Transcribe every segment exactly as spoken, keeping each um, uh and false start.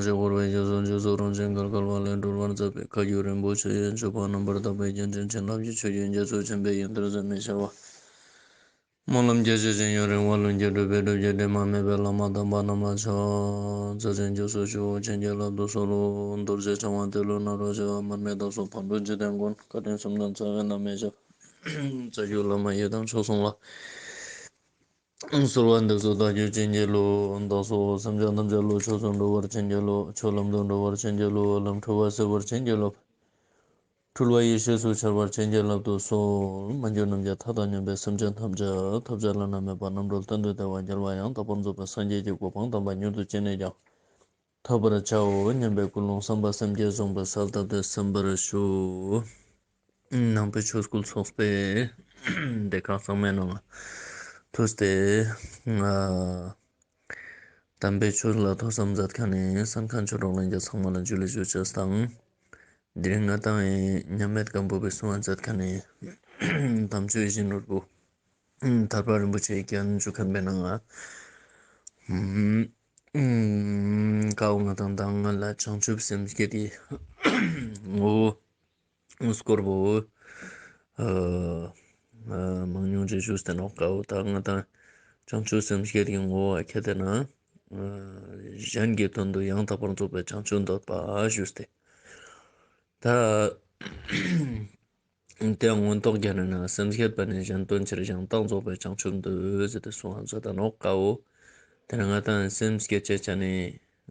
ཞེས་བསྐོར་བའི་རྒྱ་མཚོ་འཇུག་སོགས་རང་བཞིན་གང་ག་བ་ལས་སྒྲོལ་བར་མཛད་པའི་བཀའ་བརྒྱུད་རིན་པོ་ཆེ་ཡི་མཆོད་པ་རྣམ་པར་དག་པའི་རྒྱན་ཅན་བྱིན་རླབས་ཀྱི་ཆུ་རྒྱུན་རྒྱ་མཚོ་ཆེན་པོའི་ཡོན་ཏན་ཟད་མི་ཤེས་པ། སྨོན་ལམ་རྒྱ་ཆེ་ཞིང་ཡུན་རིང་བ་ལྷུན་གྱིས་གྲུབ་པའི་སྒྲུབ་བརྒྱུད་དྲི་མ་མེད་པའི་བླ་མ་དམ་པ་རྣམས་ལ་ཕྱག་འཚལ་ཞིང་སྐྱབས་སུ་མཆིའོ། བྱིན་གྱིས་བརླབ་ཏུ་གསོལ་ལོ། རྡོ་རྗེ་འཆང་དབང་ཏེ་ལོ་ནཱ་རོ་ཞེས་པ་མར་མི་དྭགས་པོ་ཕག་གྲུ་འཇིག་རྟེན་མགོན། བཀའ་དྲིན་གསུམ་དང་རྩ་བའི་བླ་མའི་ཞབས། རྩ་བརྒྱུད་བླ་མ་ཡི་དམ་མཆོག་གསུམ་ལ། གསོལ་བ་འདེབས་སོ། བདག་རྒྱུད་བྱིན་གྱིས་རློབས། བདག་སོགས་སེམས་ཅན་ཐམས་ཅད་བློ་ཆོས་སུ་འགྲོ་བར་བྱིན་གྱིས་རློབས། ཆོས་ལམ་དུ་འགྲོ་བར་བྱིན་གྱིས་རློབས། ལམ་འཁྲུལ་བ་སེལ་བར་བྱིན་གྱིས་རློབས། འཁྲུལ་བ་ཡེ་ཤེས་སུ་འཆར་བར་བྱིན་གྱིས་བརླབ་ཏུ་གསོལ། མ་གྱུར་ནམ་མཁའི་མཐའ་དང་མཉམ་པའི་སེམས་ཅན་ཐམས་ཅད་ཐོབ་བྱ་བླ་ན་མེད་པ་རྣམ་གྲོལ་གཏན་དུ་བདེ་བ་རྒྱལ་བ་ཡང་དག་པར་རྫོགས་པའི་སངས་རྒྱས་ཀྱི་གོ་འཕང་དམ་པ་མྱུར་དུ་ཅི་ནས་ཀྱང་ཐོབ་པར་བྱའོ་སྙམ་པའི་ཀུན་སློང་བསམ་པ་སེམས་བསྐྱེད་བཟུང་བའི་གསལ་བཏབ་སྟེ་གསན་པར་ཞུ། ནང་པའི་ཆོས་སྐུལ་ཚོགས་པའི་སྡེ་ཁག་ཚང་མའི་ནང་ཐུགས་ཏེ་ང་དམ་པའི་ཆོས་ལ་ཐོས་བསམ་མཛད་མཁན་ནི་གསན་མཁན་ཆོས་གྲོགས་ལྷན་རྒྱས་ཚང་མ་ལ་ཇུ་ལེ་ཞུ་ཅེས་དང་། དེ་རིང་ང་ཏང་ངི་མཉམ་མེད་སྒམ་པོ་པའི་གསུང་བ་མཛད་མཁན་ནི་དམ་ཆོས་ཡིད་བཞིན་ནོར་བུ་ཐར་པ་རིན་པོ་ཆེའི་རྒྱན་ཞུ་མཁན་པའི་ནང་ང་ཀའོ་ང་ཏང་ང་ལ་བྱང་ཆུབ་སེམས་བསྐྱེད་དེ་ངོ་བོ་སྐོར་བོ་མང་ཉུང་ཅིག་ཞུས་ཏེ་ནོག། ཀའོ་ད་ང་ཏང་བྱང་ཆུབ་སེམས་བསྐྱེད་ཀྱི་ངོ་བོ་ཁྱེད་དེ་ན་གཞན་གྱི་དོན་དུ་ཡང་དག་པར་རྫོགས་པའི་བྱང་ཆུབ་འདོད་པ་ཞུས་ཏེ། ད་དེ་མངོན་རྟོགས་རྒྱན་ནི་ན་སེམས་བསྐྱེད་པ་ནི་གཞན་དོན་ཕྱིར་ཡང་དག་རྫོགས་པའི་བྱང་ཆུབ་འདོད་ཟེར་ཏེ་གསུང་བ་མཛད་ད་ནོག། ཀའོ་དེ་ན་ང་ཏང་སེམས་བསྐྱེད་ཅེས་བྱ་ནི་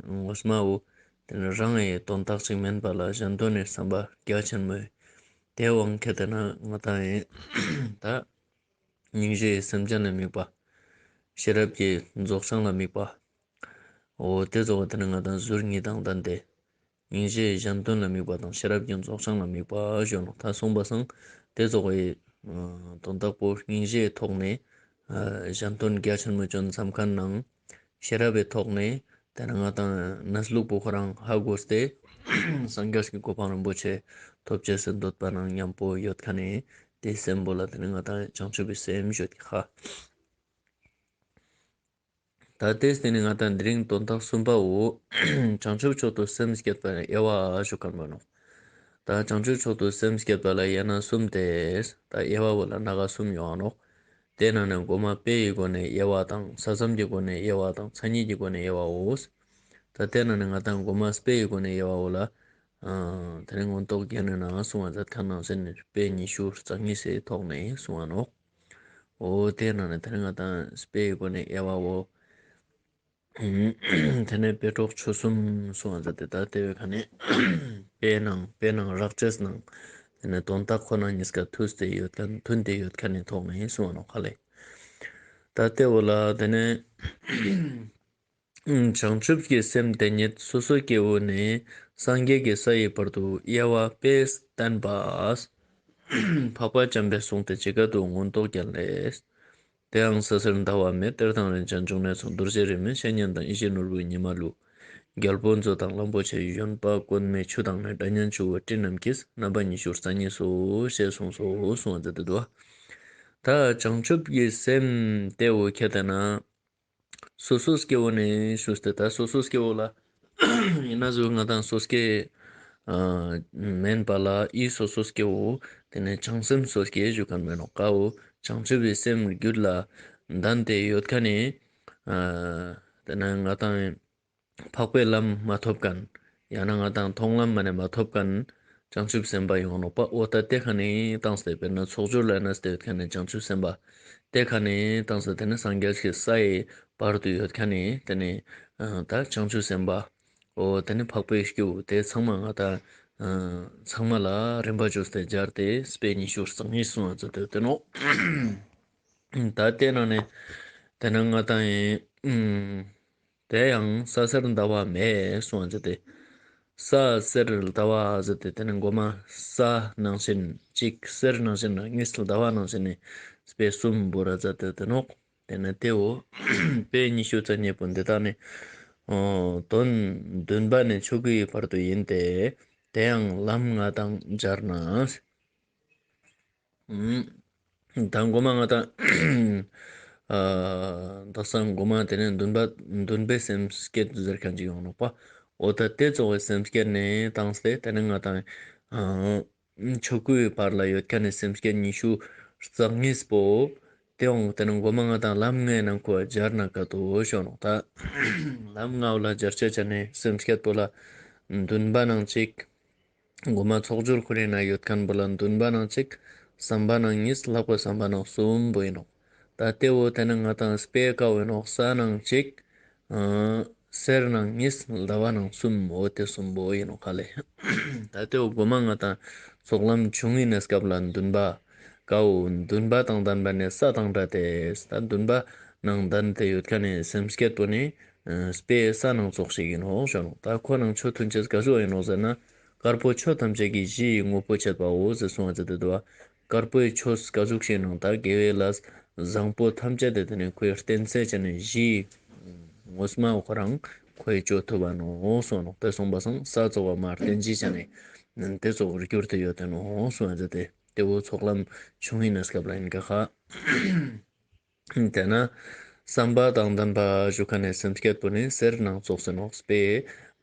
ངོ་མ་བོ་དེ་ན་རང་ངི་དོན་དག་ཅིག་མན་པ་ལ་གཞན་དོན་ནི་བསམ་པ་རྒྱ་ཆེན་མོ་དེ་དབང་ཁྱེད་དེ་ན་ང་ཏང་ངི་ད་སྙིང་རྗེ་ཡི་སེམས་ཅན་ལ་དམིགས་པ། ཤེས་རབ་ཀྱི་རྫོགས་བྱང་ལ་དམིགས་པ། འོ་དེ་ཚོགས་དེ་ནི་ང་ཏང་ཟུར་གཉིས་དང་ལྡན་ཏེ། སྙིང་རྗེ་གཞན་དོན་ལ་དམིགས་པ་དང་ཤེས་རབ་ཀྱི་རྫོགས་བྱང་ལ་དམིགས་པ་ཞུ་ནོག། ད་གསུངས་པ་སང་དེ་ཚོགས་ཀྱི་དོན་དག་པོ་སྙིང་རྗེའི་ཐོག་ནས་གཞན་དོན་རྒྱ་ཆེན་མོ་ཅོ་མཚམས་ཁན་ནང་ཤེས་རབ་པའི་ཐོག་ནས་དེ་ནི་ང་ཏང་གནས་ལུགས་པོ་ཁོ་རང་ཧ་གོ་སྟེ་སངས་རྒྱས་ཀྱི་གོ་འཕང་རིན་པོ་ཆེ་ཐོབ་ཅེས་སི་འདོད་པ་ནང་མཉམ་པོ་ཡོད་ཁན་ནི་དེ་སེམས་པོ་ལ་དེ་ནི་ང་ཏང་བྱང་ཆུབ་པའི་སེམས་ཞུ་ཡོད་ཀྱི་ཧ། ད་དེ་སྟེ་ནི་ང་ཏང་དེ་རིང་དོན་དག་གསུམ་པའོ། བྱང་ཆུབ་མཆོག་ཏུ་སེམས་བསྐྱེད་པའི་དབྱེ་བ་ཞུ་མཁན་པོ་ནོག། ད་བྱང་ཆུབ་མཆོག་ཏུ་སེམས་བསྐྱེད་པ་ལ་དབྱེ་ན་གསུམ་སྟེ། ད་དབྱེ་བ་བོ་ལ་སྣ་ཁ་གསུམ་ཡོང་ནོག། དེ་ནང་ནས་གོ་མ་དཔེ་ཡི་སྒོ་ནས་དབྱེ་བ་དང་ས་མཚམས་ཀྱི་སྒོ་ནས་དབྱེ་བ་དང་མཚན་ཉིད་ཀྱི་སྒོ་ནས་དབྱེ་བའོ། ད་དེ་ནང་ནས་ང་ཏང་གོ་མ་དཔེ་ཡི་སྒོ་ནས་དབྱེ་བ་བོ་ལ། དེ་རིང་མངོན་རྟོགས་རྒྱན་ནི་ནང་གསུང་བ་མཛད་མཁན་ནང་ཟེར་ནི་དཔེ་ཉི་ཤུ་རྩ་གཉིས་སི་ཐོག་ནས་གསུང་བ་ནོག། འོ་དེ་ནང་ནས་དེ་རིང་ང་ཏང་དཔེ་ཡི་སྒོ་ནས་དབྱེ་བ་བོ། དེ་ནས་དཔེ་གྲོགས་ཆོས་གསུམ་གསུང་བ་མཛད་དེ་ད་དེ་བའི་ཁ་ནས་དཔེ་ནང་དཔེ་ནང་རག་ཅེས་ནང་དེ་ནས་དོན་དག་ཁོ་ན་གཉིས་ཀ་མཐུན་ཏེ་ཡོད་མཁན་མཐུན་ཏེ་ཡོད་མཁན་ནི་ཐོག་ནས་གསུང་བ་ནོག་ཁ་ལེ། ད་དེ་བོ་ལ་དེ་ནས། བྱང་ཆུབ་ཀྱི་སེམས་དེ་ཉིད་སོ་སོ་སྐྱེ་བོ་ནས་སངས་རྒྱས་ཀྱི་ས་ཡི་བར་དུ་དབྱེ་བ་དཔེས་བསྟན་པ། འཕགས་པ་འཇམ་པའི་གསུང་དེ་ཇི་སྐད་དུ་མངོན་རྟོགས་རྒྱན་ལས། དེ་ཡང་ས་གསེར་ཟླ་བ་མེ་གཏེར་དང་རིན་ཆེན་འབྱུང་གནས་སོགས། རྡོ་རྗེ་རིས་མེད་བཤེས་གཉེན་དང་། ཡིད་བཞིན་ནོར་བུའི་ཉི་མ་ལུ། རྒྱལ་པོ་མཛོད་དང་གླང་པོ་ཆེ། གཞོན་པ་མགོན་མེད་ཆུ་དང་ནི། སྒྲ་སྙན་ཆུ་བོ་སྤྲིན་རྣམས་ཀྱིས། རྣམ་པ་ཉི་ཤུ་རྩ་གཉིས་སོ། ཞེས་གསུངས་སོ་གསུང་བ་མཛད་དེ་འདུག། ད་བྱང་ཆུབ་ཀྱི་སེམས་དེ་བོ་ཁྱེད་དེ་ན། སོ་སོ་སྐྱེ་བོ་ནས་ཞུས་ཏེ་ད་སོ་སོ་སྐྱེ་བོ་ལ་ཡིན་ན་ཟུག་ང་ཏང་སོ་སྐྱེ་མན་པ་ལ་ཨི་སོ་སོ་སྐྱེ་བོ་དེ་ནས་བྱང་སེམས་སོ་སྐྱེ་ཞུ་མཁན་མེད་ནོག། ཀ་བོ་བྱང་ཆུབ་པའི་སེམས་རྒྱུད་ལ་ལྡན་ཏེ་ཡོད་མཁན་ནི་དེ་ནས་ང་ཏང་འཕགས་པའི་ལམ་མ་ཐོབ་མཁན། ཡང་ན་ང་ཏང་མཐོང་ལམ་མ་ནས་མ་ཐོབ་མཁན་བྱང་ཆུབ་སེམས་དཔའ་ཡོང་ནོག་པ། འོ་ད་དེ་ཁ་ནས་བཏང་སྟེ་དཔེར་ན་ཚོགས་སྦྱོར་ལ་གནས་ཏེ་ཡོད་མཁན་ནི་བྱང་ཆུབ་སེམས་དཔའ། དེ་ཁ་ནས་བཏང་སྟེ་དེ་ནས་སངས་རྒྱས་ཀྱི་ས་ཡི་བར་དུ་ཡོད་མཁན་ནི་དེ་ནས་ད་བྱང་ཆུབ་སེམས་དཔའ། འོ་དེ་ནས་འཕགས་པའི་སྐྱེ་བོ་དེ་ཚང་མ་ང་ཏང་ཚང་མ་ལ་རིམ་པ་བཅོས་ཏེ་སྦྱར་ཏེ་དཔེ་ཉི་ཤུ་རྩ་གཉིས་གསུང་བ་མཛད་དེ་ཡོད་དེ་ནོག། ད་དེ་ནང་ནས་དེ་ནས་ང་ཏང་ཡིན། དེ་ཡང་ས་གསེར་ཟླ་བ་མེ་གསུང་བ་མཛད་དེ། ས་གསེར་ཟླ་བ་ཟེར་ཏེ་དེ་ནས་གོ་མ་ས་ནང་བཞིན་གཅིག་གསེར་ནང་བཞིན་གཉིས་ཟླ་བ་ནང་བཞིན་ནི་དཔེ་གསུམ་བོར་ར་མཛད་དེ་ཡོད་དེ་ནོག། དེ་ནས་དེ་བོ་དཔེ་ཉི་ཤུ་རྩ་གཉིས་པོ་འདི་དག་ནི་དོན་བདུན་པ་ནས་ཆོས་སྐུའི་བར་དུ་ཡིན་ཏེ། དེ་ཡང་ལམ་ལྔ་དང་སྦྱར་ན། ད་གོ་མ་ང་ཏང་ཨ་དག་ས་གོ་མ་དེ་ནས་འདུན་པ་འདུན་པའི་སེམས་བསྐྱེད་ཟེར་མཁན་ཅིག་ཡོང་ནོག་པ། འོ་ད་དེ་ཙོགས་སི་སེམས་བསྐྱེད་ནི་བཏང་སྟེ་དེ་ནི་ང་དང་ཨ་ཆོས་སྐུའི་བར་ལ་ཡོད་ཁན་ནི་སེམས་བསྐྱེད་ཉི་ཤུ་རྩ་གཉིས་པོ་དེའང་དེ་ནི་གོ་མ་ང་དང་ལམ་ལྔའི་ནང་ཁོ་སྦྱར་ན་ཀ་ཏོ་ཞུ་ནོག། ད་ལམ་ལྔ་བོ་ལ་སྦྱར་ཅེས་ཅོ་ནི་སེམས་བསྐྱེད་པོ་ལ་འདུན་པ་ནང་གཅིག། གོ་མ་ཚོགས་སྦྱོར་ཁོ་རའི་ནང་ཡོད་ཁན་པོ་ལ་འདུན་པ་ནང་གཅིག། བསམ་པ་ནང་གཉིས། ལྷག་པའི་བསམ་པ་ནང་གསུམ་པོ་ཨིན་ནོག། ད་དེ་བོ་དེ་ནི་ང་དང་དཔེ་ཀ་བོ་ཨིན་ནོག། ས་ནང་གཅིག། ཨ་གསེར་ནང་གཉིས། ཟླ་བ་ནང་གསུམ། འོ་དེ་གསུམ་པོ་ཨིན་ནོག་ཧ་ལེ། ད་དེ་བོ་གོ་མ་ང་དང་ཚོགས་ལམ་ཆུང་ངུའི་གནས་སྐབས་ལ་འདུན་པ་ཀ་བོ་འདུན་པ་དང་ལྡན་པ་ནི་ས་དང་འདྲ་སྟེ། ད་འདུན་པ་ནང་ལྡན་ཏེ་ཡོད་ཁན་ནི་སེམས་བསྐྱེད་པོ་ནི་ཨ་དཔེ་ས་ནང་ཙོགས་ཤིག་ཨིན་ནོག་ཞུ་ནོག། ད་ཁོ་ནང་ཆོས་མཐུན་ཅེས་ག་ཟུག་ཨིན་ནོག་ཟེར་ན། དཀར་པོ་ཆོས་ཐམས་ཅད་ཀྱི་གཞི་ཡི་དངོས་པོ་བྱེད་པའོ་ཟེར་གསུངས་པ་ཟེར་ཏེ་འདུག་པ། དཀར་པོའི་ཆོས་ག་ཟུག་ཤིག་ནང་ད་དགེ་བའི་ལས་བཟང་པོ་ཐམས་ཅད་དེ་དེ་ནི་ཁོའི་རྟེན་ས་ཅན་ནི་གཞི་ངོ་མ་ཁོ་རང་ཁོའི་ཅོ་ཐུབ་པ་ནོག་གསུངས་ནོག། དེ་གསུངས་པ་སང་ས་ཙོགས་པ་མ་རྟེན་གཞི་ཅན་ནི་དེ་ཙོགས་གྱུར་ཏེ་ཡོད་དེ་ནོག་གསུངས་པ་ཟེར་ཏེ། དེ་བོ་ཚོགས་ལམ་ཆུང་ངུའི་གནས་སྐབས་ལ་ཨིན་ཀ་ཧ། དེ་ན་བསམ་པ་དང་ལྡན་པ་ཞུ་ཁན་ནི་སེམས་བསྐྱེད་པོ་ནི་གསེར་ནང་ཙོགས་ཨིན་ནོག། དཔེ་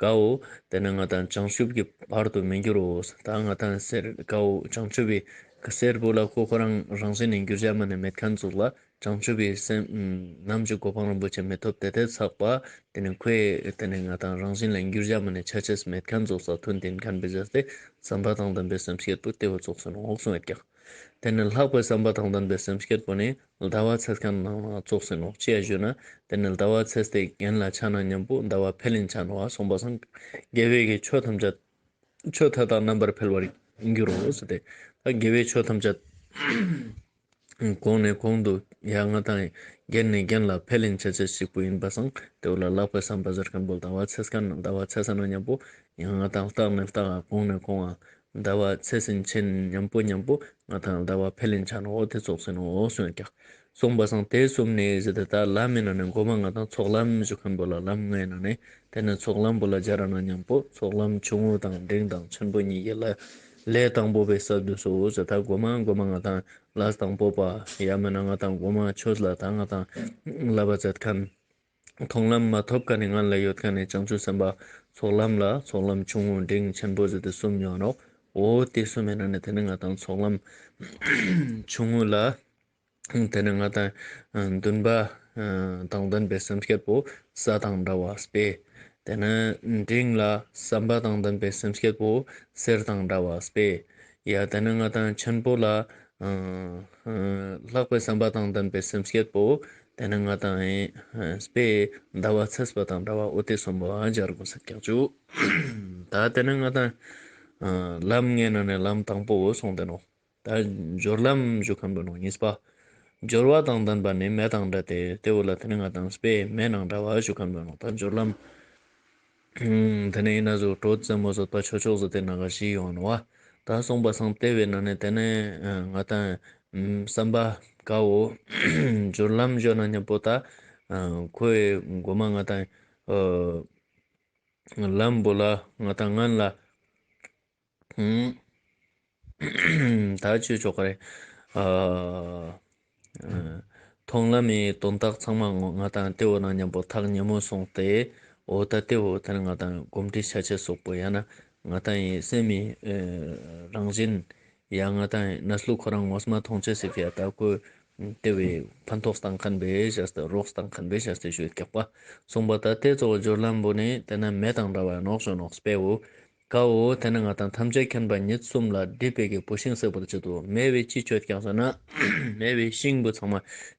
ཀ་བོ་དེ་ནི་ང་དང་བྱང་ཆུབ་ཀྱི་བར་དུ་མི་འགྱུར་རོ། ད་ང་དང་གསེར་ཀ་བོ་བྱང་ཆུབ་པའི་གསེར་པོ་ལ་ཁོ་ཁོ་རང་རང་བཞིན་ནི་འགྱུར་བྱ་མ་ནི་མེད་ཁན་ཙོགས་ལ། བྱང་ཆུབ་པའི་སེམས་ནམ་ཞིག་གོ་འཕང་རིན་པོ་ཆེ་མི་ཐོབ་དེ་དེ་ཚག་པ་དེ་ནི་ཁོའི་དེ་ནི་ང་དང་རང་བཞིན་ལ་འགྱུར་བྱ་མ་ནི་ཆ་ཅེས་མེད་ཁན་ཙོགས་ལ་མཐུན་ཏེ་ཨིན་ཁན་བོ་ཅོས་ཏེ་བསམ་པ་དང་ལྡན་པའི་སེམས་བསྐྱེད་པོ་དེ་བོ་ཙོགས་ཨིན་ནོག་གསུངས་ཡོད་ཀྱག། དེ་ནི་ལྷག་པའི་བསམ་པ་དང་ལྡན་པའི་སེམས་བསྐྱེད་པོ་ནི་ཟླ་བ་ཚེས་ཁན་ནང་ལ་ཙོགས་ཨིན་ནོག། ཅི་ཡ་ཞུ་ན་དེ་ནི་ཟླ་བ་ཚེས་དེ་གྱེན་ལ་ཆ་ན་ཉམ་པོ་ཟླ་བ་འཕེལ་ལིན་ཆ་ནོག་པ། གསུངས་པ་སང་དགེ་བའི་གི་ཆོས་ཐམས་ཅད་ཆོས་མཐའ་དག་རྣམ་པར་འཕེལ་བར་འགྱུར་རོ་ཟེར་ཏེ། ད་དགེ་བའི་ཆོས་ཐམས་ཅད་གོང་ནས་གོང་དུ་ཡང་ང་དང་གྱེན་ནས་གྱེན་ལ་འཕེལ་ལིན་ཆ་ཅེས་ཤིག་པོ་ཨིན་པ་སང་དེ་བོ་ལ་ལྷག་པའི་བསམ་པ་ཟེར་ཁན་བོ་ཟླ་བ་ཚེས་ཁན་ནང་ཟླ་བ་ཚེས་ས་ན་ཉམ་པོ་ཡང་ང་དང་ལྟག་ནས་ལྟག་ག་གོང་ནས་གོང་ང་ཟླ་བ་ཚེས་ཨིན་ཆེན་ཉམ་པོ་ཉམ་པོ་ང་དང་ཟླ་བ་འཕེལ་ལིན་ཆ་ནོག། འོ་དེ་ཙོགས་ཨིན་ནོག་གསུངས་ཀྱག། གསུངས་པ་སང་དེ་གསུམ་ནི་ཟེར་ཏེ་ད་ལམ་མི་ནང་ནས་གོ་མ་ང་དང་ཚོགས་ལམ་ཞུ་ཁན་བོ་ལ་ལམ་ལྔའི་ནང་ནས་དེ་ནི་ཚོགས་ལམ་བོ་ལ་སྦྱར་ན་ཉམ་པོ་ཚོགས་ལམ་ཆུང་ངུ་དང་འབྲིང་དང་ཆེན་པོ་གཉིས་ཀྱི་ལ་ལས་དང་པོ་པའི་ས་དུ་སོ་ཟེར་ད་གོ་མ་གོ་མ་ང་དང་ལས་དང་པོ་པ་ཡ་མེད་ན་ང་དང་གོ་མ་ཆོས་ལ་ད་ང་དང་ལབ་པ་ཟེར་ཁན་མཐོང་ལམ་མ་ཐོབ་ཁན་ནི་ང་ལ་ཡོད་ཁན་ནི་བྱང་ཆུབ་སེམས་དཔའ་ཚོགས་ལམ་ལ་ཚོགས་ལམ་ཆུང་ངུ་འབྲིང་ཆེན་པོ་ཟེར་ཏེ་གསུམ་ཡོད་ནོག། འོ་དེ་གསུམ་མི་ནང་ནས་དེ་ནི་ང་དང་ཚོགས་ལམ་ཆུང་ངུ་ལ་དེ་ནི་ང་དང་འདུན་པ་དང་ལྡན་པའི་སེམས་བསྐྱེད་པོ་ས་དང་འདྲ་བ་དཔེ། དེ་ནི་འབྲིང་ལ་བསམ་པ་དང་ལྡན་པའི་སེམས་བསྐྱེད་པོ་གསེར་དང་འདྲ་བ་དཔེ། ཡ་དེ་ནི་ང་དང་ཆེན་པོ་ལ་ལྷག་པའི་བསམ་པ་དང་ལྡན་པའི་སེམས་བསྐྱེད་པོ་དེ་ནི་ང་དང་དཔེ་ཟླ་བ་ཚེས་པ་དང་འདྲ་བ། འོ་དེ་གསུམ་པོ་ཨ་སྦྱར་དགོས་ཟེར་ཀྱག་ཅུ། ད་དེ་ནི་ང་དང་ལམ་ལྔའི་ནང་ནས་ལམ་དང་པོ་བོ་སོང་སྟེ་ནོག། ད་སྦྱོར་ལམ་ཞུ་ཁན་བོ་ནོག་གཉིས་པ། སྦྱོར་བ་དང་ལྡན་པ་ནི་མེ་དང་འདྲ་སྟེ། དེ་བོ་ལ་དེ་ནི་ང་དང་དཔེ་མེ་ནང་འདྲ་བ་ཞུ་ཁན་བོ་ནོག། ད་སྦྱོར་ལམ་དེ་ནི་ཨིན་ན་ཟུག་གྲོ་བོ་རྩེ་མོ་བཟོད་པ་ཆོས་མཆོག་ཟེར་ཏེ་ན་ག་བཞི་ཡོང་ནོག་པ། ད་གསུངས་པ་སང་དེ་བོའི་ནང་ནས་དེ་ནི་ང་དང་བསམ་པ་ཀ་བོ་སྦྱོར་ལམ་ཞུ་ན་ཉམ་པོ་ད་ཁོའི་གོ་མ་ང་དང་ལམ་བོ་ལ་ང་དང་ངན་ལ་ད་ཅི་ཆོག་ག་རེ། ཨ་མཐོང་ལམ་མི་དོན་དག་ཚང་མ་ང་དང་དེ་བོ་ནང་ཉམ་པོ་ཐག་ཉེ་མོ་སོང་སྟེ། འོ་ད་དེ་བོ་དེ་ནི་ང་དང་གོམས་འདྲིས་ཆ་ཅེས་སོགས་པོ་ཡང་ན་ང་དང་ངི་སེམས་མི་རང་བཞིན་ཡང་ང་དང་ངི་གནས་ལུགས་ཁོ་རང་ངོ་མ་མཐོང་ཅེས་སི་ཕི་ཡ་ད་ཁོ་དེ་བོའི་ཕན་ཐོགས་བཏང་ཁན་བེ་ཞེས་ཏེ་རོགས་བཏང་ཁན་བེ་ཞེས་ཏེ་ཞུ་ཀྱག་པ། གསུངས་པ་ད་དེ་ཙོགས་སྦྱོར་ལམ་བོ་ནི་དེ་ནི་མེ་དང་འདྲ་བ་ནོག་ཞུ་ནོག་དཔེ་བོ། ཀ་བོ་དེ་ནི་ང་དང་ཐམས་ཅད་མཁྱེན་པ་ཉིད་གསུམ་ལ་སྒྲིབ་པའི་གི་བུད་ཤིང་བསྲེག་པར་བྱེད་དོ། མེ་བོའི་ཅི་ཆོད་ཀྱག་ཟེར་ན་མེ་བོའི་ཤིང་བོ་ཚང་མ་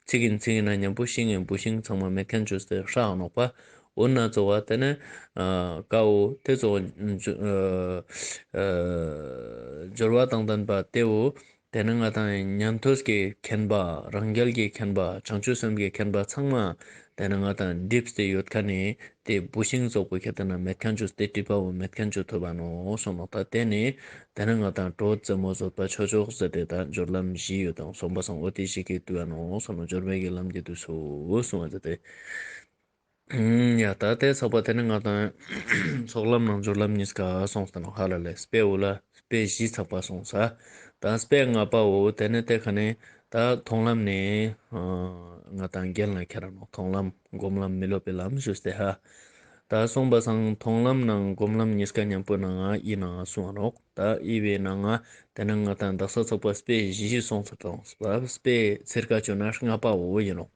ཚིག་གིན་ཚིག་གིན་ན་ཉམ་པོ་ཤིང་ངི་བུད་ཤིང་ཚང་མ་མེད་ཁན་ཅོས་ཏེ་ཧྲག་ནོག་པ། འོ་ན་ཙོགས་པ་དེ་ནི་ཀ་བོ་དེ་ཙོགས་སྦྱོར་བ་དང་ལྡན་པ་དེ་བོ་དེ་ནི་ང་དང་ཉན་ཐོས་ཀྱི་མཁྱེན་པ་རང་རྒྱལ་གྱི་མཁྱེན་པ་བྱང་ཆུབ་སེམས་ཀྱི་མཁྱེན་པ་ཚང་མ་དེ་ནི་ང་དང་སྒྲིབ་སྟེ་ཡོད་ཁན་ནི་དེ་བུད་ཤིང་ཙོགས་པོ་ཁྱེར་ཏེ་ན་མེད་ཁན་ཅོས་ཏེ་སྒྲིབ་པ་བོ་མེད་ཁན་ཅོ་ཐུབ་བ་ནོག་གསུངས་ནོག། ད་དེ་ནི་དེ་ནི་ང་དང་གྲོ་བོ་རྩེ་མོ་བཟོད་པ་ཆོས་མཆོག་ཟེར་ཏེ་ད་སྦྱོར་ལམ་བཞི་ཡོད་དང་གསུངས་པ་སང་འོ་དེ་བཞི་གི་དུས་བ་ནོག་གསུངས་ནོག། སྦྱོར་བའི་གི་ལམ་གྱི་དུས་སུ་གསུངས་པ་ཟེར་ཏེ། ཡ་ད་དེ་ཚག་པ་དེ་ནི་ང་དང་ཚོགས་ལམ་ནང་སྦྱོར་ལམ་གཉིས་ཀ་སོང་སྟེ་ནོག་ཧ་ལ་ལེ། དཔེ་བོ་ལ་དཔེ་བཞི་ཚག་པ་སོང་ས། ད་དཔེ་ལྔ་པ་བོ་དེ་ནི་དེ་ཁ་ནི་ད་མཐོང་ལམ་ནི་ང་དང་རྒྱན་ལ་ཁྱེར་ར་ནོག། མཐོང་ལམ་སྒོམ་ལམ་མི་སློབ་པའི་ལམ་ཞུས་ཏེ་ཧ། ད་སོང་པ་སང་མཐོང་ལམ་ནང་སྒོམ་ལམ་གཉིས་ཀ་མཉམ་པོ་ནང་ང་ཨི་ནང་ང་སོང་ང་ནོག། ད་ཨི་བོའི་ནང་ང་དེ་ནང་ང་ད་དག་ས་ཚག་པ་དཔེ་བཞི་བཞི་སོང་ཚར་དང་། དཔེ་ཚིར་ཀ་ཅོ་ན་ལྔ་པ་བོ་ཨིན་ནོག།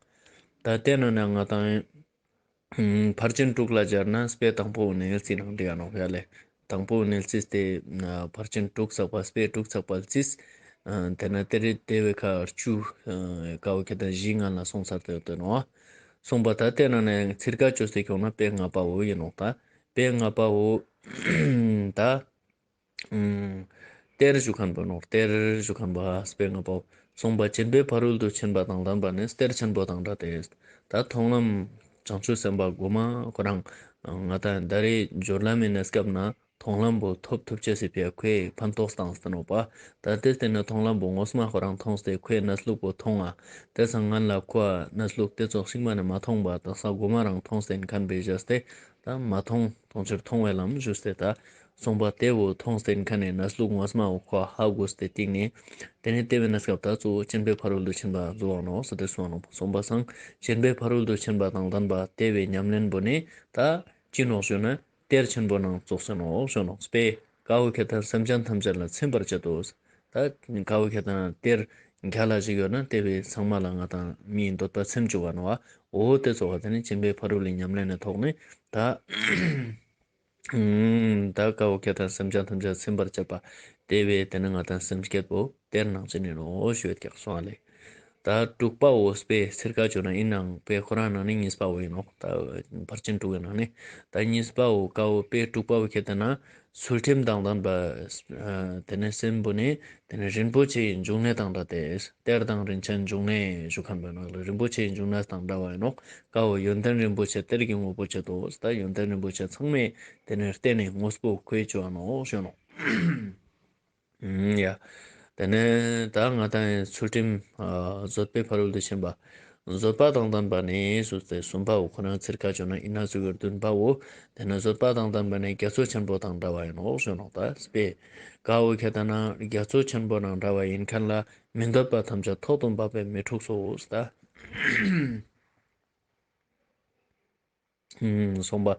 ད་དེ་ནང་ནས་ང་ད་ཕར་ཕྱིན་དྲུག་ལ་སྦྱར་ན་དཔེ་དང་པོ་བོ་ནེ་ལྩི་ནང་འགྲིག་ག་ནོག་ཡ་ལེ། དང་པོ་བོ་ནེ་ལྩི་སྟེ་ཕར་ཕྱིན་དྲུག་ཚག་པ་དཔེ་དྲུག་ཚག་པ་ལྩིས། དེ་ནས་དེ་རེ་དེ་བོའི་ཁ་བཅུ་ཀ་བོ་ཁྱད་དང་བཞི་ལྔ་ལ་སོང་ཚར་ཏེ་ཡོད་དེ་ནོག། སོང་པ་ད་དེ་ནང་ནས་ཚིར་ཀ་ཅོས་ཏེ་ཁྱོང་ན་དཔེ་ལྔ་པ་བོ་ཨིན་ནོག། ད་དཔེ་ལྔ་པ་བོ་ད་གཏེར་ཞུ་ཁན་བོ་ནོག། གཏེར་ཞུ་ཁན་བོ་ཨ་དཔེ་ལྔ་པ་བོ། སོང་པ་སྦྱིན་པའི་ཕ་རོལ་ཏུ་ཕྱིན་པ་དང་ལྡན་པ་ནི་གཏེར་ཆེན་པོ་དང་འདྲ་སྟེ། ད་མཐོང་ལམ་བྱང་ཆུབ་སེམས་དཔའ་གོ་མ་ཁོ་རང་ང་ད་ད་རེ་སྦྱོར་ལམ་ཨིན་ན་སྐབས་ན་མཐོང་ལམ་བོ་ཐོབ་ཐུབ་ཅེས་སི་ཕི་ཡ་ཁོའི་ཕན་ཐོགས་བཏང་སྟེ་ནོག་པ། ད་དེ་སྟེ་ནི་མཐོང་ལམ་བོ་ངོ་མ་ཁོ་རང་མཐོང་སྟེ་ཁོའི་གནས་ལུགས་བོ་མཐོང་ང་། དེ་སང་ང་ལ་ཁོ་ཨ་གནས་ལུགས་དེ་ཙོགས་ཤིག་མ་ནེ་མ་མཐོང་པ་དག་ས་གོ་མ་རང་མཐོང་སྟེ་ཨིན་ཁན་བེ་ཞེས་ཏེ། ད་མ་མཐོང་མཐོང་ཕྱིར་མཐོང་བའི་ལམ་ཞུས་ཏེ་ད་སོང་པ་དེ་བོ་མཐོང་སྟེ་ཨིན་ཁན་ནི་གནས་ལུགས་ངོ་མ་བོ་ཁོ་ཧ་གོ་སྟེ་སྟིང་ནེ། དེ་ནེ་དེ་བོའི་གནས་སྐབས་ད་གཙོ་བོ་སྦྱིན་པའི་ཕ་རོལ་ཏུ་ཕྱིན་པ་བཟོ་བ་ནོག་ཟེར་ཏེ་གསུངས་ནོག། སོང་པ་སང་སྦྱིན་པའི་ཕ་རོལ་ཏུ་ཕྱིན་པ་དང་ལྡན་པ་དེ་བོའི་ཉམས་ལེན་བོ་ནི་ད་ཅི་ནོག་ཞུ་ན་གཏེར་ཆེན་པོ་ནང་ཙོགས་སེ་ནོག་ཞུ་ནོག། དཔེ་ཀ་བོ་ཁྱད་དང་སེམས་ཅན་ཐམས་ཅད་ལ་ཚིམ་པར་བྱེད་དོ། ད་ཀ་བོ་ཁྱད་དང་གཏེར་གྱལ་ལ་ཞིག་ཡོད་ན་དེ་བོའི་ཚང་མ་ལ་ང་དང་མིའི་འདོད་པ་ཚིམ་བཅུག་ག་ནོག་པ། འོ་དེ་ཙོགས་པ་དེ་ནི་སྦྱིན་པའི་ཕ་རོལ་ལི་ཉམས་ལེན་ནི་ཐོག་ནེ་ད་ད་ཀ་བོ་ཁྱད་དང་སེམས་ཅན་ཐམས་ཅད་ཚིམ་པར་བྱེད་པ་དེ་བོའི་དེ་ནི་ང་དང་སེམས་བསྐྱེད་པོ་གཏེར་ནང་བཞིན་ཨིན་ནོག་ཞུ་ཡོད་ཀྱག་སོང་ཨ་ལེ། ད་དྲུག་པ་བོ་དཔེ་ཚིར་ཀ་ཅོ་ན་ཨིན་ནའང་དཔེ་ཁོ་རང་ནང་ནེ་གཉིས་པ་བོ་ཨིན་ནོག། ད་ཕར་ཕྱིན་དྲུག་གི་ནང་ནེ་ད་གཉིས་པ་བོ་ཀ་བོ་དཔེ་དྲུག་པ་བོ་ཁྱད་དེ་ན་ཚུལ་ཁྲིམས་དང་ལྡན་པ། དེ་ནི་སེམས་པོ་ནི་དེ་ནི་རིན་པོ་ཆེའི་འབྱུང་གནས་དང་འདྲ་སྟེ། གཏེར་དང་རིན་ཆེན་འབྱུང་གནས་ཞུ་ཁན་བོ་ནོག། རིན་པོ་ཆེའི་འབྱུང་གནས་དང་འདྲ་བ་ཨིན་ནོག། ཀ་བོ་ཡོན་ཏན་རིན་པོ་ཆེ་གཏེར་གྱི་དངོས་པོ་བྱེད་དོ། ད་ཡོན་ཏན་རིན་པོ་ཆེ་ཚང་མའི་དེ་ནི་རྟེན་ནི་དངོས་པོ་ཁོའི་ཅོ་བ་ནོག་ཞུ་ནོག། ཡ། དེ་ནེ་ད་ང་དང་ཚུལ་ཁྲིམས་བཟོད་པའི་ཕ་རོལ་ཏུ་ཕྱིན་པ། བཟོད་པ་དང་ལྡན་པ་ནི་ཞུས་ཏེ་གསུམ་པ་བོ་ཁོ་ན་ཚིར་ཀ་ཅོ་ན་ཨིན་ན་ཚུལ་གྱི་བདུན་པ་བོ། དེ་ནེ་བཟོད་པ་དང་ལྡན་པ་ནི་རྒྱ་མཚོ་ཆེན་པོ་དང་འདྲ་བ་ཨིན་ནོག་ཞུ་ནོག། ད་དཔེ་ཀ་བོ་ཁྱད་དེ་ན་རྒྱ་མཚོ་ཆེན་པོ་དང་འདྲ་བ་ཨིན་ཁན་ལ་མི་འདོད་པ་ཐམས་ཅད་ཐོག་ཏུ་འབབ་པས་མི་འཁྲུགས་སོ། ད་སོང་པ།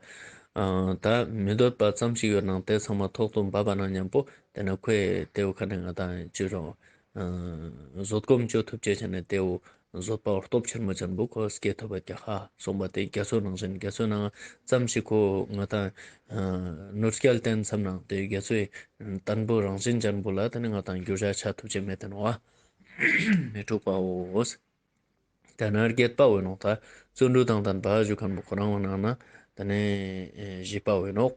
ད་མི་འདོད་པ་ཙམ་ཞིག་ཡོད་ནའང་དེ་ཚང་མ་ཐོག་ཏུ་འབབ་པ་ན་མཉམ་པོ་དེ་ནེ་ཁོའི་དེ་བོ་ཁ་ནེ་ང་དང་ཅི་རུང་བཟོད་སྒོམ་ཅོ་ཐུབ་ཅེས་ཆ་ནེ་དེ་བོ་བཟོད་པ་བོ་སྟོབས་ཆེན་མོ་ཅན་བོ་ཁོ་སྐྱེ་ཐུབ་པ་ཀྱག་ཧ། སོང་པ་དེ་རྒྱ་མཚོ་ནང་བཞིན་རྒྱ་མཚོ་ནང་ཙམ་ཞིག་ཁོ་ང་དང་ནོར་སྐལ་བསྟེན་མཚམས་ནང་དེ་རྒྱ་མཚོའི་བརྟན་པོ་རང་བཞིན་ཅན་བོ་ལ་དེ་ནེ་ང་དང་འགྱུར་བ་ཆ་ཐུབ་ཅེས་མེད་དེ་ནོག་པ། མི་འཁྲུགས་པའོ། དེ་ནེ་བརྒྱད་པ་བོ་ནོག། ད་བརྩོན་འགྲུས་དང་ལྡན་པ་ཞུ་ཁན་བོ་ཁོ་རང་བོ་ནང་ན་དེ་ནེ་བཞི་པ་བོ་ནོག།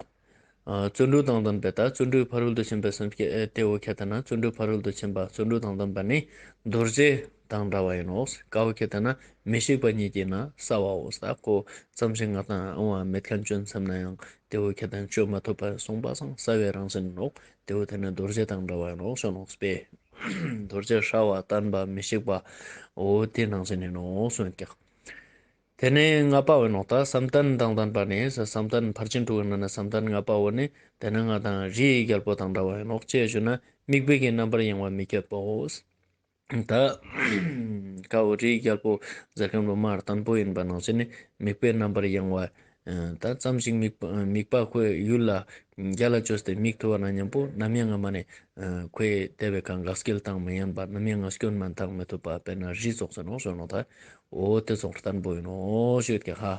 བརྩོན་འགྲུས་དང་ལྡན་པའི་ད་བརྩོན་འགྲུས་ཕ་རོལ་ཏུ་ཕྱིན་པའི་སེམས་བསྐྱེད་དེ་བོ་ཁྱད་དེ་ན་བརྩོན་འགྲུས་ཕ་རོལ་ཏུ་ཕྱིན་པ་བརྩོན་འགྲུས་དང་ལྡན་པ་ནི་རྡོ་རྗེ་དང་འདྲ་བ་ཨིན་ནོག། ཀ་བོ་ཁྱད་དེ་ན་མི་ཤིགས་པ་ཉིད་ཀྱིས་ན་སྲ་བའོ། ད་ཁོ་ཙམ་ཞིག་ང་དང་ཨང་བ་མེད་ཁན་ཅོ་མཚམས་ནའང་དེ་བོ་ཁྱད་དེ་ན་ཅོ་མ་ཐུབ་པ་སོང་པ་སང་སྲ་བའི་རང་བཞིན་ནོག། དེ་བོ་དེ་ནེ་རྡོ་རྗེ་དང་འདྲ་བ་ཨིན་ནོག་ཞུ་ནོག་དཔེ། རྡོ་རྗེ་སྲ་བ་བརྟན་པ་མི་ཤིགས་པ་འོ་དེ་ནང་བཞིན་ཨིན་ནོག་གསུངས་ཀྱག། དེ་ནེ་ལྔ་པ་བོ་ནོག། ད་བསམ་གཏན་དང་ལྡན་པ་ནི་བསམ་གཏན་ཕར་ཕྱིན་དྲུག་གི་ནང་ནེ་བསམ་གཏན་ལྔ་པ་བོ་ནི་དེ་ནེ་ང་དང་རིའི་རྒྱལ་པོ་དང་འདྲ་བ་ཨིན་ནོག། ཅི་ཞུ་ན་དམིགས་པའི་གི་རྣམ་པར་གཡེང་བ་མི་བསྐྱེད་པའོ། ད་ཀ་བོ་རིའི་རྒྱལ་པོ་ཟེར་ཁན་བོ་མ་བརྟན་པོ་ཨིན་པ་ནང་བཞིན་ནི་དམིགས་པའི་རྣམ་པར་གཡེང་བ། ད་ཙམ་ཞིག་དམིགས་པ་དམིགས་པ་ཁོའི་ཡུལ་ལ་རྒྱལ་ལ་ཅོས་ཏེ་དམིགས་ཐུབ་པ་ན་མཉམ་པོ་ནམ་ཡང་ང་མ་ནེ་ཁོའི་དེ་བོའི་ཀ་འགག་སྐྱེལ་བཏང་མི་ཉན་པ་ནམ་ཡང་ང་སྐྱོན་མ་བཏང་མི་ཐུབ་པ་དཔེར་ན་རི་ཙོགས་ཨིན་ནོག་ཞུ་ནོག། ད་འོ་དེ་ཙོགས་བརྟན་པོ་ཨིན་ནོག་ཞུ་ཡོད་ཀྱག་ཧ།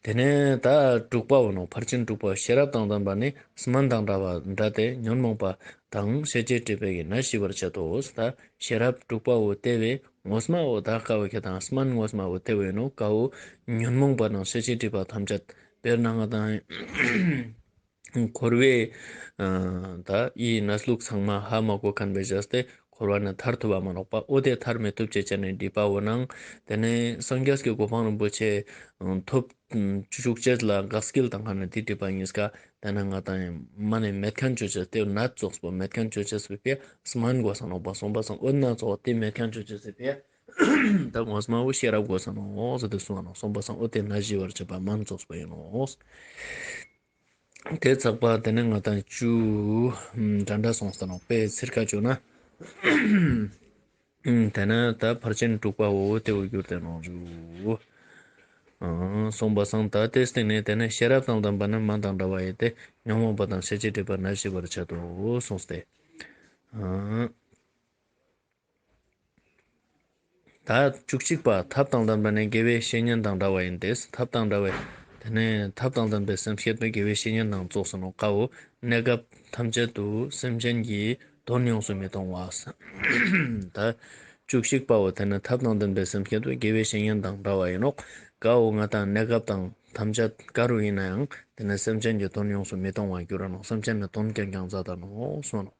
དེ་ནེ་ད་དྲུག་པ་བོ་ནོག། ཕར་ཕྱིན་དྲུག་པ་ཤེས་རབ་དང་ལྡན་པ་ནི་སྨན་དང་འདྲ་བ་འདྲ་སྟེ་ཉོན་མོངས་པ་དང་ཤེས་བྱའི་སྒྲིབ་པའི་གི་ནད་ཞི་བར་བྱེད་དོ། ད་ཤེས་རབ་དྲུག་པ་བོ་དེ་བོའི་ངོ་མ་བོ་ད་ཀ་བོ་ཁྱད་དེ་ན་སྨན་ངོ་མ་བོ་དེ་བོ་ཨིན་ནོག། ཀ་བོ་ཉོན་མོངས་པ་དང་ཤེས་བྱའི་སྒྲིབ་པ་ཐམས་ཅད་དཔེར་ན་ང་དང་འཁོར་བའི་ད་ཡི་གནས་ལུགས་ཚང་མ་ཧ་མ་གོ་ཁན་བེ་ཞེས་ཏེ་འཁོར་བ་ནེ་ཐར་ཐུབ་པ་མ་ནོག་པ། འོ་དེ་ཐར་མི་ཐུབ་ཅེས་ཆ་ནེ་སྒྲིབ་པ་བོ་ནང་དེ་ནེ་སངས་རྒྱས་ཀྱི་གོ་འཕང་རིན་པོ་ཆེ་ཐོབ་བཅུག་ཅེས་ལ་འགག་སྐྱེལ་དང་ཁ་ནེ་དེ་སྒྲིབ་པ་གཉིས་ཀ་དེ་ནེ་ང་དང་མ་ནེ་མེད་ཁན་ཅོ་ཅེས་ཏེ་ནད་ཙོགས་པོ་མེད་ཁན་ཅོ་ཅེས་སི་ཕི་ཡ་སྨན་དགོས་ས་ནོག་པ། སོང་པ་སང་འོ་ན་ཙོགས་དེ་མེད་ཁན་ཅོ་ཅེས་སི་ཕི་ཡ་ད་ངོ་མ་བོ་ཤེས་རབ་དགོས་ས་ནོག་ཟེར་ཏེ་གསུངས་ས་ནོག། སོང་པ་སང་འོ་དེ་ནད་ཞི་བར་བྱེད་པ་སྨན་ཙོགས་པོ་ཨིན་ནོག། དེ་ཚག་པ་དེ་ནེ་ང་དང་བཅུ་འདྲ་འདྲ་སོང་ས་ནོག། དཔེ་ཚིར་ཀ་ཅོ་ན། དེ་ནེ་ད་ཕར་ཕྱིན་དྲུག་པ་བོ་དེ་བོ་གྱུར་ཏེ་ནོག་ཞུ། ཨ་གསུངས་པ་སང་ད་དེའི་སྟེང་ནས་དེ་ནས་ཤེས་རབ་དང་ལྡན་པ་ནི་མ་དང་འདྲ་བ་ཡིན་ཏེ། ཉོན་མོངས་པ་དང་ཤེས་བྱའི་སྒྲིབ་པ་ནད་ཞི་བར་བྱེད་དོ་གསུངས་ཏེ། ཨ་ད་བཅུ་གཅིག་པ། ཐབས་དང་ལྡན་པ་ནི་དགེ་བའི་བཤེས་གཉེན་དང་འདྲ་བ་ཡིན་ཏེ། ཐབས་དང་འདྲ་བའི་དེ་ནས་ཐབས་དང་ལྡན་པའི་སེམས་བསྐྱེད་པའི་དགེ་བའི་བཤེས་གཉེན་དང་ཙོགས་སུ་ནོག་ཀ་བོ། གནས་སྐབས་ཐམས་ཅད་དུ་སེམས་ཅན་གྱི་དོན་ཡོངས་སུ་མི་གཏོང་བ། ད་བཅུ་གཅིག་པའོ། དེ་ནི་ཐབས་དང་ལྡན་པའི་སེམས་བསྐྱེད་པའི་དགེ་བའི་བཤེས་གཉེན་དང་འདྲ་བ་ཡིན་ནོག་ཀ་བོ། ང་དང་གནས་སྐབས་དང་ཐམས་ཅད་ག་རུ་ཡིན་ནའང་དེ་ནི་སེམས་ཅན་གྱི་དོན་ཡོངས་སུ་མི་གཏོང་བར་འགྱུར་ར་ནོག་སེམས་ཅན་ནི་དོན་རྐྱང་རྐྱང་མཛད་ད་ནོག་གསུངས་ནོག་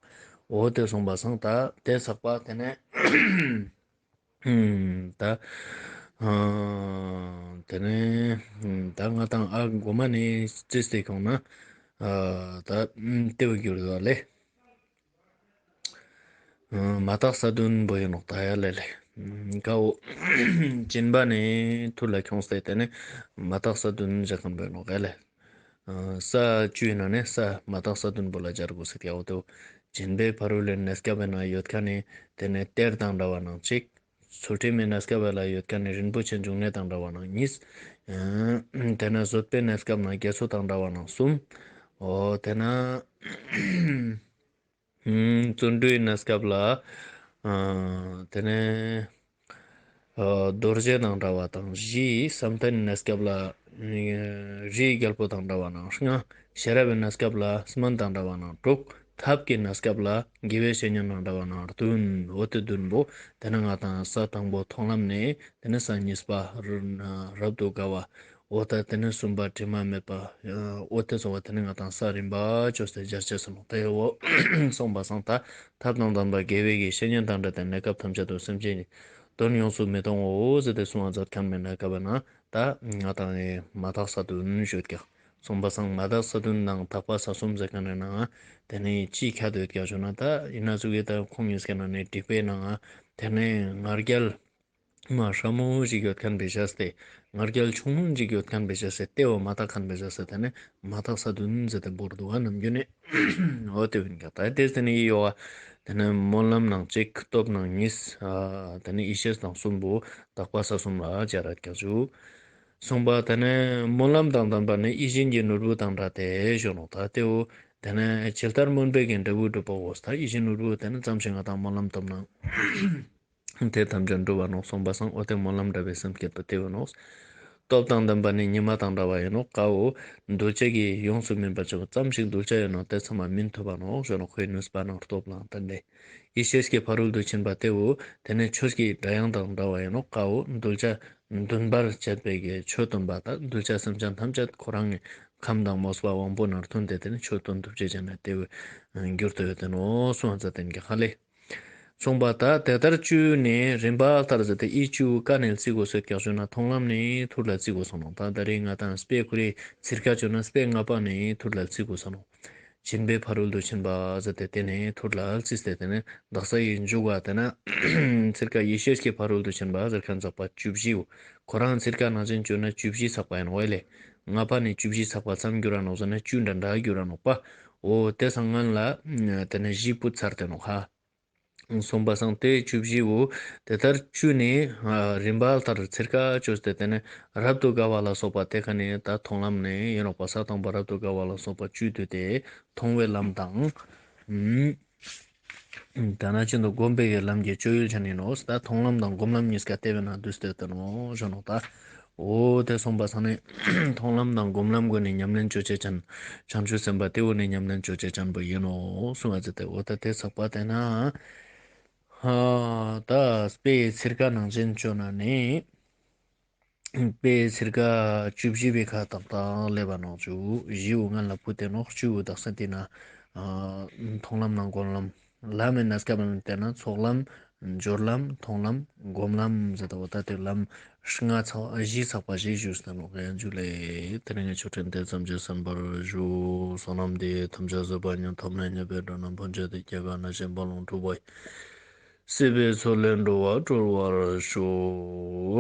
འོ་དེ་གསུངས་པ་སང་ད་དེ་ཚག་པ་དེ་ནས་ད་ཨ་དེ་ནས་ད་ང་དང་ཨ་གོ་མ་ནས་རྩིས་ཏེ་ཁོང་ན་ཨ་ད་ལྟེ་བ་གྱུར་དོ་ལེ། ཨ་མ་དག་ས་བདུན་པོ་ཡིན་ནོག་ད་ཡ་ལེ་ལེ། ཀ་བོ། སྦྱིན་པ་ནི་ཐུར་ལ་ཁྱོངས་ཏེ་དེ་ནས་མ་དག་ས་བདུན་བཞག་མཁན་པོ་ཡིན་ནོག་ཡ་ལེ། ཨ་ས་བཅུའི་ནང་ནས་ས་མ་དག་ས་བདུན་པོ་ལ་སྦྱར་དགོས་ཟེར་ཡ་འོ་དེ་བོ། སྦྱིན་པའི་ཕ་རོལ་ལས་གནས་སྐབས་ན་ཡོད་མཁན་ནི་དེ་ནས་གཏེར་དང་འདྲ་བ་ནང་གཅིག་ཚུལ་ཁྲིམས་མའི་གནས་སྐབས་ལ་ཡོད་མཁན་ནི་རིན་པོ་ཆེ་འབྱུང་གནས་དང་འདྲ་བ་ནང་གཉིས། ཨ་དེ་ནས་བཟོད་པའི་གནས་སྐབས་ན་དགེ་ཚོགས་དང་འདྲ་བ་ནང་གསུམ། འོ་དེ་ན་ཨ་བརྩོན་འགྲུས་གནས་སྐབས་ལ་ཨ་དེ་ནས་ཨ་རྡོ་རྗེ་དང་འདྲ་བ་དང་བཞི། བསམ་གཏན་གནས་སྐབས་ལ་ཨ་རིའི་རྒྱལ་པོ་དང་འདྲ་བ་ནང་ལྔ། ཤེས་རབ་གནས་སྐབས་ལ་སྨན་དང་འདྲ་བ་ནང་དྲུག་ཐབས་ཀྱི་གནས་སྐབས་ལ་དགེ་བའི་བཤེས་གཉེན་དང་འདྲ་བ་ནང་བདུན། འོ་དེ་བདུན་པོ་དེ་ནས་ང་དང་ས་དང་པོ་མཐོང་ལམ་ནས་དེ་ནས་ས་གཉིས་པ་རབ་ཏུ་དགའ་བ། འོ་ད་དེ་ནས་གསུམ་པ་དྲི་མ་མེད་པ། འོ་དེ་ཚོ་བ་དེ་ནས་ང་དང་ས་རིམ་པ་བཅོས་ཏེ་སྦྱར་ཅེས་སོ་ནོག་དེ་འོ་གསུངས་པ་སང་ད་ཐབས་དང་ལྡན་པ་དགེ་བའི་གི་བཤེས་གཉེན་དང་འདྲ་སྟེ་གནས་སྐབས་ཐམས་ཅད་དུ་སེམས་ཅན་གྱི་དོན་ཡོངས་སུ་མི་གཏོང་ངོ་ཟེར་ཏེ་གསུང་བ་མཛད་མཁན་མེད་ན་སྐབས་ན་ད་ང་དང་ངི་མ་དག་ས་བདུན་ཞུ་ཀྱག་གསུངས་པ་སང་མ་དག་ས་བདུན་དང་དག་པ་ས་གསུམ་ཟེར་མཁན་ནི་ནང་དེ་ནས་ཅི་ཁྱད་ཡོད་ཀྱག་ཞུ་ན་ད་ཡིན་ན་ཟུག་གི་ད་ཁོང་གཉིས་ཀ་ནང་ནས་འགྲིག་པའི་ནང་དེ་ནས་ང་རྒྱལ་མ་ཧྲ་མོ་ཞིག་ཡོད་མཁན་པའི་ཞག་སྟེ། ང་རྒྱལ་ཆུང་ངུན་ཞིག་ཡོད་མཁན་པའི་ཞག་སྟེ་དེ་བོ་མ་དག་མཁན་པའི་ཞག་སྟེ་དེ་ནས་མ་དག་ས་བདུན་ཟེར་ཏེ་བོར་འདུག་ག་ནམ་རྒྱུན་ནས། འོ་དེ་བོ་ཡིན་ཀྱག་ད་དེ་དེ་ནས་ཡི་ཡོ་བ་དེ་ནས་སྨོན་ལམ་ནང་གཅིག་སྟོབས་ནང་གཉིས། ཨ་དེ་ནས་ཡེ་ཤེས་ནང་གསུམ་པོ་དག་པ་ས་གསུམ་ལ་སྦྱར་ར་ཀྱག་ཞུ། གསུངས་པ་དེ་ནས་སྨོན་ལམ་དང་ལྡན་པ་ནི་ཡིད་བཞིན་གྱི་ནོར་བུ་དང་འདྲ་སྟེ་ཞུ་ནོག་ད་དེ་བོ་དེ་ནས་ཇི་ལྟར་སྨོན་པའི་གི་འབྲས་བུ་སྒྲུབ་པའོ། ད་ཡིད་བཞིན་ནོར་བུ་དེ་ནས་ཙམ་ཞིག་ང་དང་སྨོན་ལམ་བཏབ་ན། དེ་ཐམས་ཅད་འགྲུབ་པ་ནོག་གསུངས་པ་སང་འོ་དེ་སྨོན་ལམ་འདྲ་བའི་སེམས་བསྐྱེད་པ་དེ་བོ་ནོག་སྟོབས་དང་ལྡན་པ་ནི་ཉི་མ་དང་འདྲ་བ་ཡིན་ནོག་ཀ་བོ། གདུལ་བྱ་གི་ཡོངས་སུ་སྨིན་པ་ཆེ་བོ་ཙམ་ཞིག་གདུལ་བྱ་ཡོད་ནོག་དེ་ཚང་མ་སྨིན་ཐུབ་པ་ནོག་ཞུ་ནོག་ཁོའི་ནུས་པ་ནང་སྟོབས་ལའང་བརྟེན་ཏེ། ཡེ་ཤེས་ཀྱི་ཕ་རོལ་ཏུ་ཕྱིན་པ་དེ་བོ་དེ་ནས་ཆོས་ཀྱི་སྒྲ་དབྱངས་དང་འདྲ་བ་ཡིན་ནོག་ཀ་བོ། གདུལ་བྱ་འདུན་པར་བྱེད་པའི་གི་ཆོས་སྟོན་པ་དང་གདུལ་བྱ་སེམས་ཅན་ཐམས་ཅད་ཁོ་རང་གི་ཁམས་དང་མོས་པ་དབང་པོ་ནང་མཐུན་ཏེ་དེ་ནས་ཆོས་སྟོན་ཐུབ་ཅེས་བྱས་ན་དེ་བོ་འགྱུར་དུ་ཡོད་དེ་ནོག་གསུངས་པ་མཛད་དེ་ཀྱག་ཧ་ལེ། གསུངས་པ་ད་དེ་ལྟར་བཅུ་ནི་རིམ་པ་ལྟར་ཟེར་ཏེ་ཡི་བཅུ་ཀ་ནས་བརྩི་དགོས་ཟེར་ཀྱག་ཞུ་ན་མཐོང་ལམ་ནས་ཐུར་ལ་བརྩི་དགོས་སོ་ནོག་ད་ད་རེས་ང་དང་དཔེ་ཁོ་རེ་ཚིར་ཀ་བཅོ་ན་དཔེ་ལྔ་པ་ནས་ཐུར་ལ་བརྩི་དགོས་སོ་ནོག་སྦྱིན་པའི་ཕ་རོལ་ཏུ་ཕྱིན་པ་ཟེར་ཏེ་དེ་ནས་ཐུར་ལ་བརྩིས་ཏེ་དེ་ནས་དག་ས་ཡི་མཇུག་བ་དེ་ན་ཚིར་ཀ་ཡེ་ཤེས་ཀྱི་ཕ་རོལ་ཏུ་ཕྱིན་པ་ཟེར་མཁན་ཚག་པ་བཅུ་བཞི་བོ། ཁོ་རང་ཚིར་ཀ་ནང་བཞིན་བཅོ་ན་བཅུ་བཞི་ཚག་པ་ཡིན་ནོག་ལེ། ལྔ་པ་ནས་བཅུ་བཞི་ཚག་པ་ཙམ་འགྱུར་ར་ནོག་ཟེར་ན་བཅུ་འདྲ་འདྲ་འགྱུར་ར་ནོག་པ། འོ་དེ་སང་སྔན་ལ་དེ་ནས་བཞི་བུད་ཚར་ཏེ་ནོག་ཧ། གསུངས་པ་སང་དེ་བཅུ་བཞི་བོ་དེ་ལྟར་བཅུ་ནི་རིམ་པ་ལྟར་ཚིར་ཀ་བཅོས་ཏེ་དེ་ནས་རབ་ཏུ་དགའ་བ་ལ་སོགས་པ་དེ་ཀ་ནས་ད་མཐོང་ལམ་ནས་ཡིན་ནོག་པ། ས་དང་པོ་རབ་ཏུ་དགའ་བ་ལ་སོགས་པ་བཅུ་བསྡུས་ཏེ་མཐོང་བའི་ལམ་དང་། ད་ནང་བཞིན་དུ་སྒོམ་པའི་ལམ་གྱི་སྤྱོད་ཡུལ་ཅན་ཡིན་ནོག་ད་མཐོང་ལམ་དང་སྒོམ་ལམ་གཉིས་ཀ་དེ་བས་ན་བསྡུས་ཏེ་ཡོད་དེ་ནོག་ཞུ་ནོག་ད། འོ་དེ་གསུངས་པ་སང་ནས་མཐོང་ལམ་དང་སྒོམ་ལམ་གུན་ནི་ཉམས་ལེན་ཅོ་ཅེས་ཅན། བྱང་ཆུབ་སེམས་དཔའ་དེ་བོ་ནི་ཉམས་ལེན་ཅོ་ཅེས་ཅན་པོ་ཡིན་ནོག་གསུངས་པ་ཟེར་ཏེ། འོ་ད་དེ་ཚག་པ་དེ་ན། ཧ་ད་དཔེའི་ཚིར་ཀ་ནང་བཞིན་བཅོ་ན་ནི། དཔེའི་ཚིར་ཀ་བཅུ་བཞི་པའི་ཁ་ཏག་ཏག་ལེབ་བ་ནོག་བཅུ་བཞི་བོ་སྔན་ལ་བུད་དེ་ནོག་བཅུ་བོ་དག་ས་དེ་ན། མཐོང་ལམ་དང་སྒོམ་ལམ། ལམ་མེད་ན་སྐབས་ལམ་དེ་ན་ཚོགས་ལམ། སྦྱོར་ལམ། མཐོང་ལམ། སྒོམ་ལམ་ཟེར་ཏེ་འོ་ད་དེ་ལམ་ལྔ་ཚག་བཞི་ཚག་པ་ཞིག་ཞུས་ཏེ་ནོག་ཡང་ཞུ་ལེ། དེ་རིང་གི་ཆོས་ཁྲིད་འདི་ཙམ་གྱིས་གསན་པར་ཞུ། བསོད་ནམས་འདི་ཡིས་ཐམས་ཅད་གཟིགས་པ་ཉིད། ཐོབ་ནས་ཉེས་པའི་དགྲ་རྣམས་ཕམ་བྱས་ཏེ། སྐྱེ་རྒ་ན་འཆིའི་རྦ་ཀློང་འཁྲུགས་པ་ཡི། སྲིད་པའི་མཚོ་ལས་འགྲོ་བ་སྒྲོལ་བར་ཤོག།